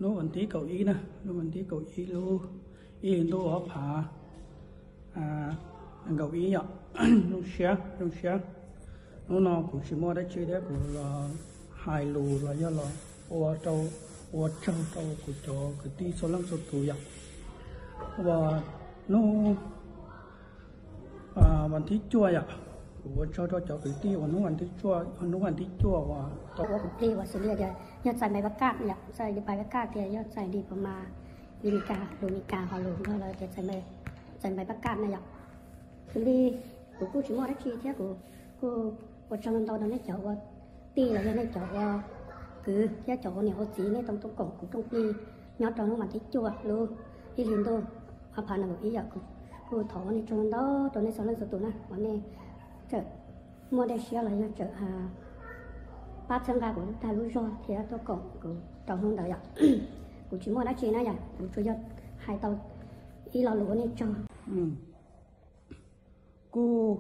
Hnub vas thib kaum ib na, hnub vas thib kaum ib lub ib hlis ntuj ob phav kaum ib yom. Zoo siab zoo siab. Hnub no kuv tsis muaj dab tsi thiab kuv los hais lus los yog los ua rau, ua tsaug rau kuv cov kwv tij txhua leej txhua tus yom. Uas hnub vas thib cuaj yom, kuv ua tsaug rau cov kwv tij uas hnub vas thib cuaj, hnub vas thib cuaj uas tau ua kuv plig uas xws li tias yog txais npaim pab kaj yom, txais npaim pab kaj tias yog txais diploma li Mes Kas, lus Mes Kas ho lus Nplog lawv tias txais npaim pab kaj na yom. Xws li kuv kuj tsis muaj dab tsi thiab kuv kuj ua tsaug ntau rau nej cov ua tij los yog nej cov ua kwv thiab cov ua niam ua txiv nej tau tuaj koom kuv rooj plig nyob rau hnub vas thib cuaj lub ib hlis ntuj ob phav nees nkaum ib yom. Kuj thov ua nej tsaug ntau rau nej txhua leej txhua tus na uas nej txawm muaj dej siab los yog txawm pab txhawb nqa kuv tag lub zog thiab tuaj koom kuv rau hnub ntawd yom. Kuv tsis muaj dab tsi na yom, kuv tsuas yog hais tau ib lo lus ua nej tsaug. Kuj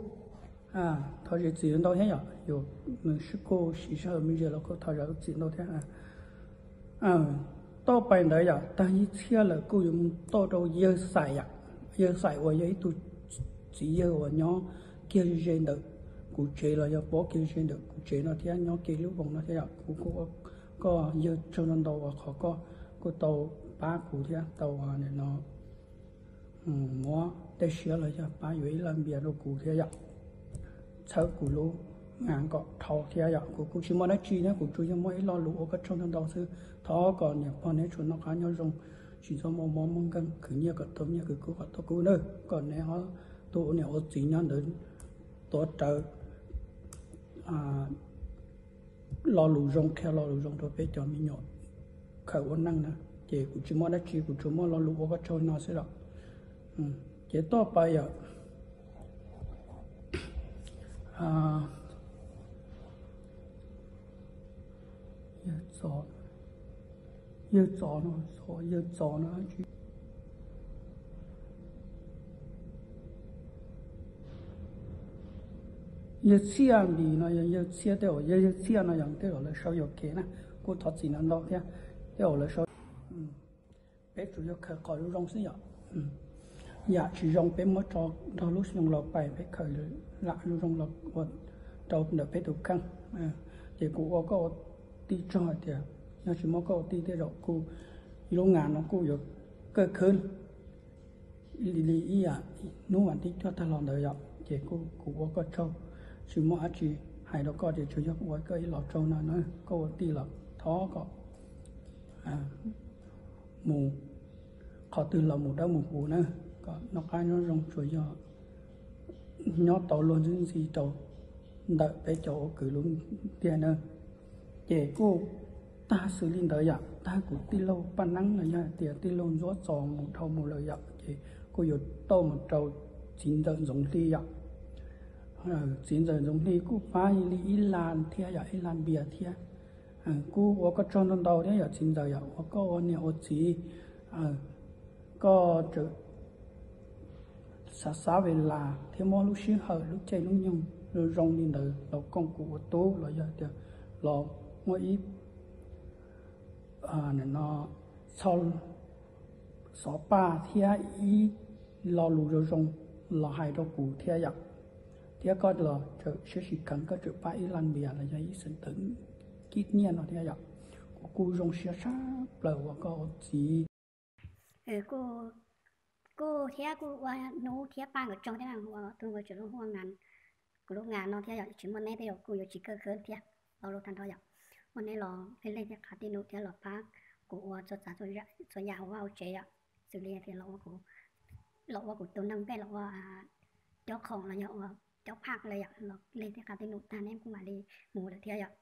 thov zam txim ntau thiab yom, yus sib kuj siv sij hawm me ntsis los kuj thov zam txim ntau thiab. Toj pais ntawd yom, tag ib txhiab lawm kuj yuav mus toj rau yawg Xais yom. Yawg Xais uas yog ib tug txiv yawg uas nyob kiag ze ntawm kuv tsev los yog pob kiag ze ntawm kuv tsev no thiab nyob kiag lub voos no thiab yom. Kuv kuj ua koj yawg tsaug ntau ntau uas qhov koj kuj tau pab kuv thiab tau no muab tej siab los yog pab yuav ib las npias rau kuv thiab yom, txhawb kuv lub nga kom dhau thiab yom. Kuv kuj tsis muaj dab tsi thiab, kuv tsuas yog muaj ib lo lus ua koj tsaug ntau ntau xwb. Thov kom niam pog neb tsuas noj qab nyob zoo, tsis txhob muaj mob muaj nkeeg, khwv nyiaj kom tau nyiaj, khwv kub kom tau kub nawb, kom neb ho tus ua niam ua txiv nyob ntawd tuav rawv lo lus zoo, qhia lo lus zoo rau peb cov me nyuam khaws ua neej na. Ces kuv tsis muaj dab tsi, kuv tsuas muaj lo lus ua koj tsaug no xwb los. Ces toj pais yom, yawg Txos no, yawg Txos no, yawg Txhiaj Npis no yog yawg Txhiaj, tej uas yog yawg Txhiaj no yog tej uas lawv sau yuam kev na. Kuj thov txim ntau ntau thiab, tej uas lawv sau, peb tsuas yog khaws qhov zoo zoo xwb yom. Yam tsis zoo peb muab tso nrog lub xyoo los pais, peb khaws lam zoo zoo los ua rau ntawm peb tus kheej. Ces kuv ua koj ua tij tsaug hais tias yog tsis muaj koj ua tij tej zaum kuj lub nga no kuj yuav kawg khwb li ib yam hnub vas thib cuaj tag los ntawd yom. Ces kuv ua koj tsaug, tsis muaj dab tsi hais rau koj ces tsuas yog ua koj ib los tsaug no na. Koj ua tij los thov kom mus qhov twg los mus dawb mus huv na, kom noj qab nyob zoo, tsuas yog nyob tau luag ntxhi ntxhi rau ntawm peb cov ua kwv lub ntiag na. Ces kuj tag xws li ntawd yom, tag kuv tij laug Paj Neeb los yog hais tias tij laug Ntsuab Txos mus dhau mus lawm yom, ces kuj yuav tau mus rau txiv ntxawm Ntxoov Hli yom. Txiv ntxawm Ntxoov Hli kuj pab li ib las thiab yom, ib las npias thiab. Kuj ua koj tsaug ntau ntau thiab yom txiv ntxawm yom, uas koj ua niam ua txiv, koj tseem xav xav ve las thiab muab lub sij hawm lub caij lub nyoog zoo zoo li ntawd los koom kuv ua tub los yog tias los muaj ib no txhoj xov paj thiab ib lo lus zoo zoo los hais rau kuv thiab yom. Thiab koj los tseem siab sib kheev, koj tseem pab ib las npias los yog ib xeem tawm kib nyiaj no thiab yom. Kuv kuj zoo siab tshaj plaws uas koj ua txiv. Kuj thiab kuj ua Hnub thiab Paj nkawd tsaug thiab na, ua tus nkawd tseem lub hu ua Ngas, kuv lub Ngas no thiab yom, tsis muaj neb tej zaum kuj yuav tsis kawg khwb thiab. Lo lus tag nrho yom, muaj neb los leej leej thiab qhav tij num thiab los pab kuv ua txhua tsav txhua yam hauv vaj hauv tsev yom, xws li tias los ua kuv tus neeg npej los ua cob khoom los yog ua cob phaj lawm yom, los leej thiab qhav tij num tag neb kuj mam li mus lawm thiab yom.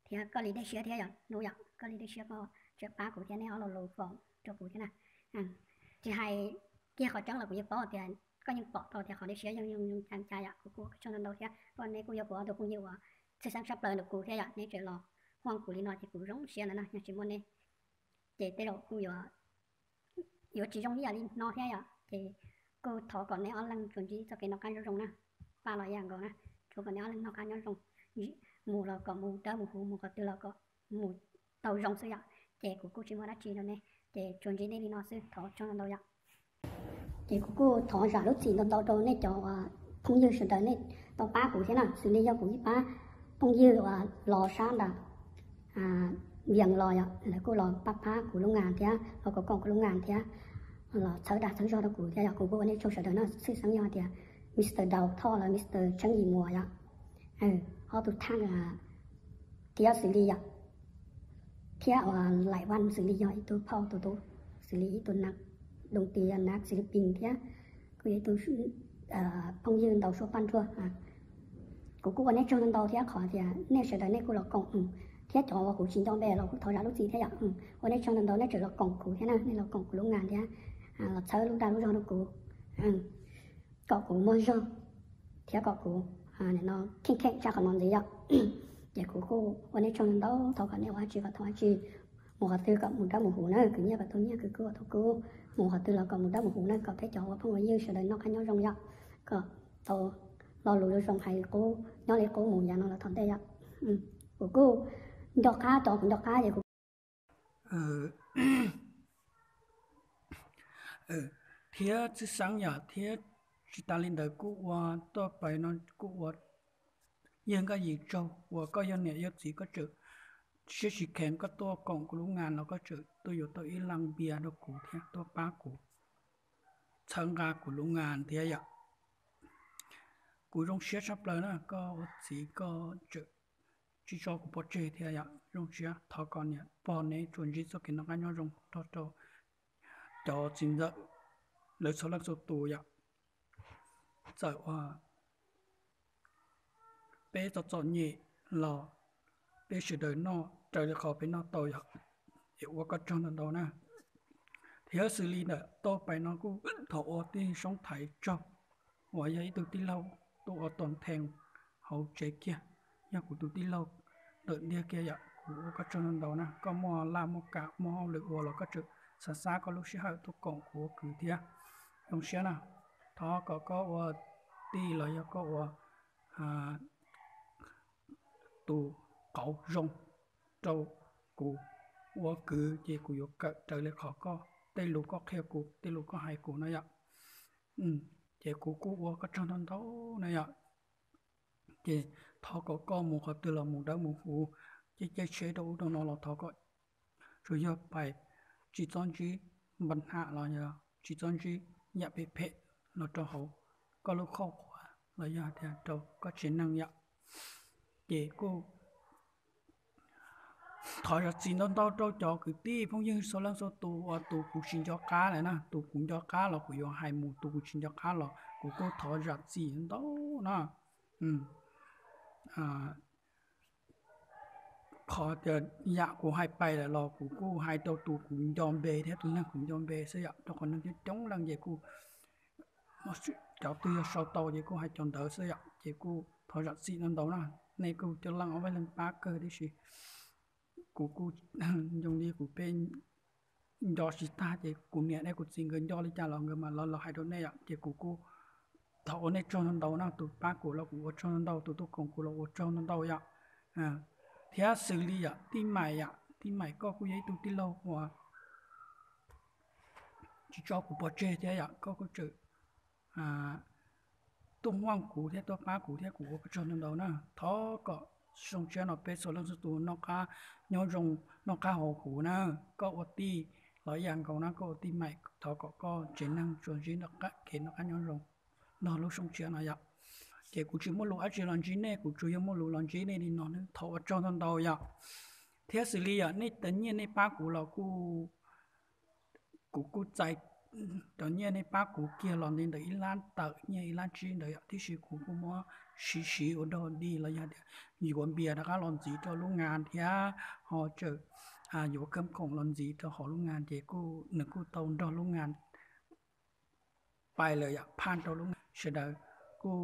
Thiab koj li dej siab thiab yom Hnub yom, koj li dej siab koj tseem pab kuv thiab neb ob lo lus foom rau kuv thiab na. Tsis hais kiag qhov tseeb los kuv yeej paub tias koj yeej pom tau tias qhov dej siab yeej zoo zoo cas cas yom. Kuv kuj ua koj tsaug ntau ntau thiab koj neb kuj yog kuv ob tug phooj ywg uas tshwj xeeb tshaj plaws ntawm kuv thiab yom, neb tseem los huaj kuv li no ces kuv zoo siab ntawd na, yog tsis muaj neb ces tej zaum kuj yuav yuav tsis zoo ib yam li no thiab yom. Ces kuj thov kom neb ob leeg tsuas ntsib txoj kev noj qab nyob zoo na, Paj los yam nkaus na, tsuav kom neb ob leeg noj qab nyob zoo, mus los kom mus dawb mus huv, mus qhov twg los kom mus tau zoo xwb yom. Ces kuv kuj tsis muaj dab tsi rau nej, ces tsuas ntsib nej li no xwb, thov ua tsaug ntau ntau yom. Ces kuv kuj thov zam lub txim ntau ntau rau nej cov phooj ywg sawv daws nej tau pab kuv thiab na, xws li yog kuv ib pab phooj ywg uas los sab nram Vias los yom, lawv kuj los pab pab kuv lub ngas thiab los koom koom kuv lub ngas thiab, los txhawb dag txhawb zog rau kuv thiab yom. Kuv kuj ua nej tsaug sawv daws no, tshwj xeeb yog tias Mr Daus Thoj los Mr Tsheej Yim Muas yom, ob tug thaj thiab xws li yom, thiab uas Laim Vaj xws li yog ib tug phauj tus tub, xws li ib tug nas, Doos Tis yog nas Xis Lis Pis thiab, kuj yog ib tug phooj ywg ntaus suab paj nruag. Kuv kuj ua nej tsaug ntau ntau thiab qhov tias nej sawv daws nej kuj los koom, thiab cov uas kuv tsis nco npe los kuj thov zam lub txim thiab yom. Ua nej tsaug ntau ntau nej tseem los koom kuv thiab na, nej los koom kuv lub ngas thiab los txhawb lub dag lub zog rau kuv, kom kuv muaj zog thiab kom kuv no kheej kheej tshaj qhov no ntxiv yom. Ces kuv kuj ua nej tsaug ntau ntau, thov kom nej ua dab tsi kom tau dab tsi, mus qhov twg kom mus dawb mus huv na, khwv nyiaj kom tau nyiaj, khwv kub kom tau kub, mus qhov twg los kom mus dawb mus huv na, kom peb cov ua phooj ua ywg sawv daws noj qab nyob zoo yom, kom tau lo lus zoo zoo hais li qub, nyob li qub mus yav no los tom ntej yom. Kuv kuj nco qab, cov kuv nco qab ces kuv thiab tshwj xeeb yom, thiab tsis tas li ntawd kuj ua tuaj pais no kuj ua yawg Nkaj Yim tsaug uas koj yog niam yog txiv koj tseem siab tsis kheev koj tuaj koom kuv lub ngas los koj tseem tuaj yuav tau ib leej npias rau kuv thiab tuaj pab kuv txhawb nqa kuv lub ngas thiab yom. Kuv zoo siab tshaj plaws na, koj ua txiv koj tseem tsis tso kuv pov tseg thiab yom. Zoo siab, thov kom niam pog neb tsuas ntsib txoj kev noj qab nyob zoo nrog rau cov txiv ntxawm lawv txhua leej txhua tus yom. Txawm uas peb txom txom nyem los peb sawv daws noj raws li qhov peb noj tau yom. Es ua koj tsaug ntau ntau na. Thiab xws li ntawm tuaj pais no kuj thov ua tij Soob Thaiv tsaug uas yog ib tug tij laug tuaj ua tos thees hauv tsev kiag, yog kuv tus tij laug ntawm ntiag kiag yom. Kuv ua koj tsaug ntau ntau na, koj muaj laj muaj kam muaj hauj lwm ua los koj tseem xav xav koj lub sij hawm tuaj koom kuv ua kwv thiab. Zoo siab na, thov kom koj ua tij los yog koj ua tus qauv zoo rau kuv ua kwv ces kuv yuav kawm raws li qhov koj tej lus koj qhia kuv tej lus koj hais kuv no yom. Ces kuv kuj ua koj tsaug ntau ntau na yom. Ces thov kom koj mus qhov twg los mus dawb mus huv, caij caij tsheb rau ub rau no los thov kom tsuas yog pais tsis txhob ntsib npa ham los yog tsis txhob ntsib yam phem phem los rau hauv koj lub khoj khuav los yog tias rau koj tsev neeg yom. Ces kuj thov zam txim ntau ntau rau cov kwv tij phooj ywg txhua leej txhua tus uas tus kuv tsis nco qab lawm na, tus kuv nco qab los kuv yuav hais mus, tus kuv tsis nco qab los kuv kuj thov zam txim ntau na. Qhov tias yam kuv hais pais lawm los kuv kuj hais rau tus kuv nco npe thiab tus neeg kuv nco npe xwb yom, rau qhov neeg coob coob leej ces kuj cov twg yog sau tau ces kuj hais cov ntawd xwb yom. Ces kuj thov zam txim ntau ntau na, nej kuj coj leej ob peb leeg pab kawg tib si. Kuv kuj nco li kuv peb nco tsis tag ces kuv niam thiab kuv txiv nkawd nco li cas los nkawd mam los los hais rau nej yom. Ces kuv kuj thov ua nej tsaug ntau ntau na, tus pab kuv los kuv ua tsaug ntau ntau, tus tuaj koom kuv los ua tsaug ntau ntau yom. Thiab xws li yom tij Maim yom, tij Maim koj kuj yog ib tug tij laug uas tsis tso kuv pov tseg thiab yom, koj kuj tseem tuaj muaj kuv thiab tuaj pab kuv thiab kuv ua koj tsaug ntau ntau na. Thov kom zoo siab no peb txhua leej txhua tus noj qab nyob zoo, noj qab haus huv na. Koj ua tij los ib yam nkaus na, koj ua tij Maim thov kom koj tsev neeg tsuas ntsib kev noj qab nyob zoo nrog lub xyoo tshiab no yom. Ces kuv tsis muaj lus dab tsi los ntsib nej, kuv tsuas yog muaj lus los ntsib nej li no, thov ua tsaug ntau ntau yom. Thiab xws li yom nej cov nyiaj nej pab kuv los kuj, kuv kuj txais cov nyiaj nej pab kuv kiag los nti ntawm ib lab tawm nyiaj ib lab tsib ntawd yom, tiam sis kuv kuj muab siv siv ua dog dig los yog tias yuav npias rov qab los ntxiv rau lub ngas thiab ho tseem yuav kheej khoom los ntxiv rau hauv lub ngas ces kuj nws kuj tau nrog lub ngas pais lawm yom, phaj rau lub ngas. Sawv daws kuj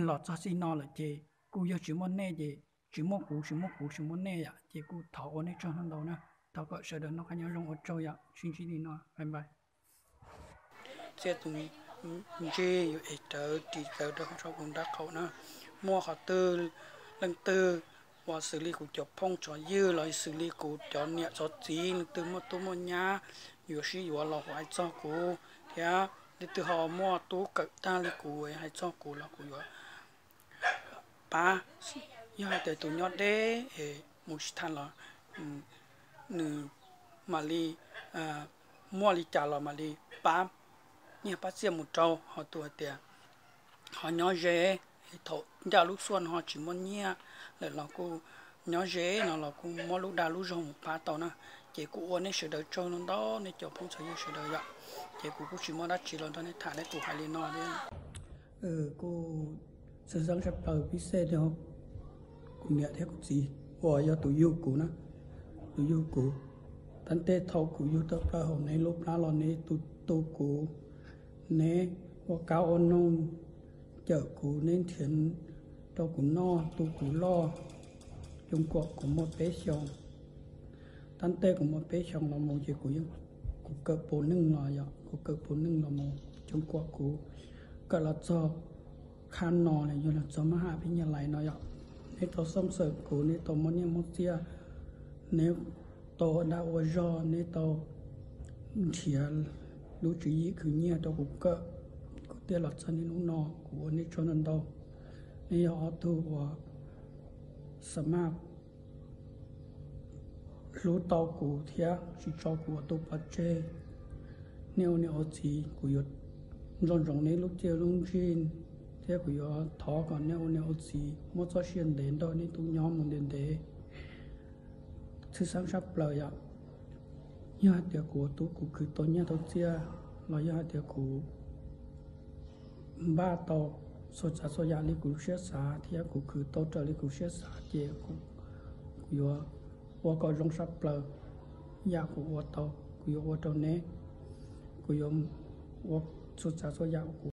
los txog txij no lawm ces kuj yog tsis muaj nej ces tsis muaj kuv, tsis muaj kuv tsis muaj nej yom, ces kuj thov ua nej tsaug ntau ntau na. Thov kom sawv daws noj qab nyob zoo, ua tsaug yom, sib ntsib li no, bye bye. Thiab tus ntsej yuav es rawv ris taws rau hauv saum nraub qaum na, muaj qhov twg leej twg uas xws li kuv cov phooj cov ywg los xws li kuv cov niam cov txiv leej twg muaj tub muaj nyab yuav sib yuav los hu hais txog kuv, thiab leej twg ho muaj tub kawm tag li kuv hais txog kuv los kuv yuav pab. Yog hais tias tus nyob deb es mus tsis tau los nws mam li muaj li cas los mam li pab nyiaj pab txiaj mus rau. Ho tus hais tias ho nyob ze, thaum ncaj lub xuaj no ho tsis muaj nyiaj lawm los kuj nyob ze no los kuj muab lub dag lub zog mus pab tau na. Ces kuv ua nej sawv daws tsaug ntau ntau nej cov phooj cov ywg sawv daws yom. Ces kuv kuj tsis muaj dab tsi los nrog nej tham thiab, kuv hais li no thiab. Kuv tshwj xeeb tshaj plaws pib xej rau kuv niam thiab kuv txiv uas yog tus yug kuv na, tus yug kuv. Tab ntej thaum kuv yug tawm plaws hauv neb lub plab los neb tu tu kuv, neb ua kab ua noog cawm kuv, neb nrhiav rau kuv noj, tu kuv loj, coob kuam kuv muaj peb xyoos. Tab ntej kuv muaj peb xyoos los mus ces kuv yeej, kuv kawm puv neej los yog kuv kawm puv neej los mus coob kuam kuv kawm los txog qhab no los yog los txog mab ham peb nyuag lais no yom. Neb tau xoom xawm kuv, neb tau muab nyiaj muab txiaj, neb tau ua dag ua zog, neb tau nrhiav lub tswv yim khwv nyiaj rau kuv kawm, kuv thiaj los txog niaj hnub no. Kuv ua nej tsaug ntau ntau. Neb yog ob tug uas xa maj hlub tau kuv thiab tsis tso kuv ua tub pov tseg. Nej ua niam ua txiv, kuv yuav nco ntsoov neb lub txiaj lub ntsig, thiab kuv yuav thov kom nej ua niam ua txiv muab txoj sia ntev nrog nej tus nyob mus ntev ntev. Tshwj xeeb tshaj plaws yom, yog hais tias kuv ua tub kuv khwv tau nyiaj tau txiaj los yog hais tias kuv npaj tau txhua tsav txhua yam li kuv lub siab xav thiab kuv khwv tau raws li kuv siab xav ces kuv yuav ua kom zoo tshaj plaws yam kuv ua tau, kuv yuav ua rau neb. Kuv yuav ua txhua tsav txhua yam kuv